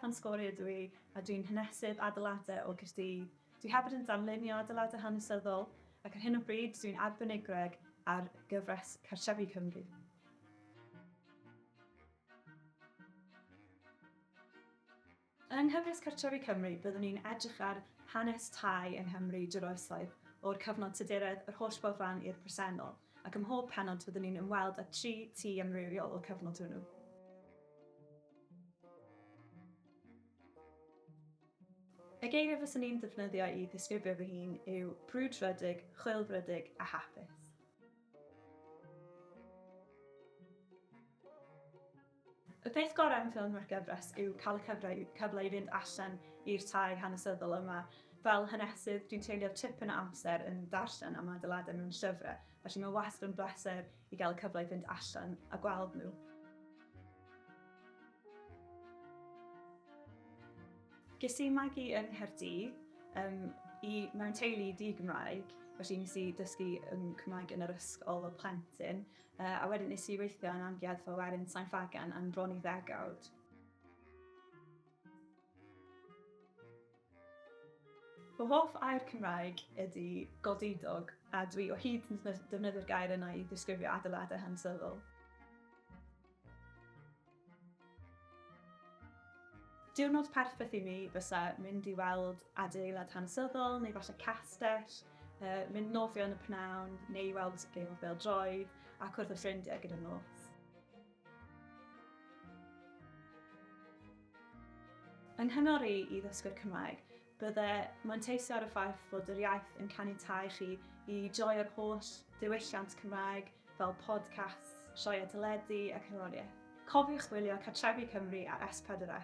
Bethan Scory ydw i a dwi'n hanesydd adeiladau o Gaerdydd. Dwi hefyd yn darlunio adeiladau hanesyddol ac ar hyn o bryd dwi'n arbenigwraig ar gyfres Cartrefi Cymru. Yng nghyfres Cartrefi Cymru byddwn ni'n edrych ar hanes tai yng Nghymru drwy'r oesoedd, o'r cyfnod Tuduraidd yr holl ffordd lan i'r presennol, ac ym mhob pennod byddwn ni'n ymweld â thri tŷ amrywiol o'r cyfnod hwnnw. Y geiriau fyswn i'n defnyddio i ddisgrifio fy hun yw brwdfrydig, chwilfrydig a hapus. Y peth gorau am ffilm o'r gyfres yw cael y cyfle, cyfle i fynd allan i'r tai hanesyddol yma. Fel hanesydd, dwi'n treulio tipyn o amser yn darllen am adeiladau mewn llyfrau, felly mae wastad yn bleser i gael y cyfle i fynd allan a gweld nhw. Ges i magu yng Nghaerdydd, um, i, mewn teulu di-Gymraeg, felly nes i dysgu yn Cymraeg yn yr ysgol o plentyn. A wedyn nes i weithio yn Amgueddfa Werin Sain Ffagan am bron i ddegawd. Fy hoff air Cymraeg ydy godidog, a dwi o hyd yn defnyddio'r gair yna i ddisgrifio adeiladau hanesyddol. Diwrnod perffaith i mi fysa mynd i weld adeilad hanesyddol neu falle castell, uh, mynd nofio yn y pnawn neu i weld gêm o bêl-droed a cwrdd â ffrindiau gyda'r nos. Yng nghyngor i i ddysgwyr Cymraeg, bydde manteisio ar y ffaith fod yr iaith yn caniatáu chi i joio'r holl ddiwylliant Cymraeg fel podcasts, sioeau teledu a cerddoriaeth. Cofiwch wylio Cartrefi Cymru ar S4C.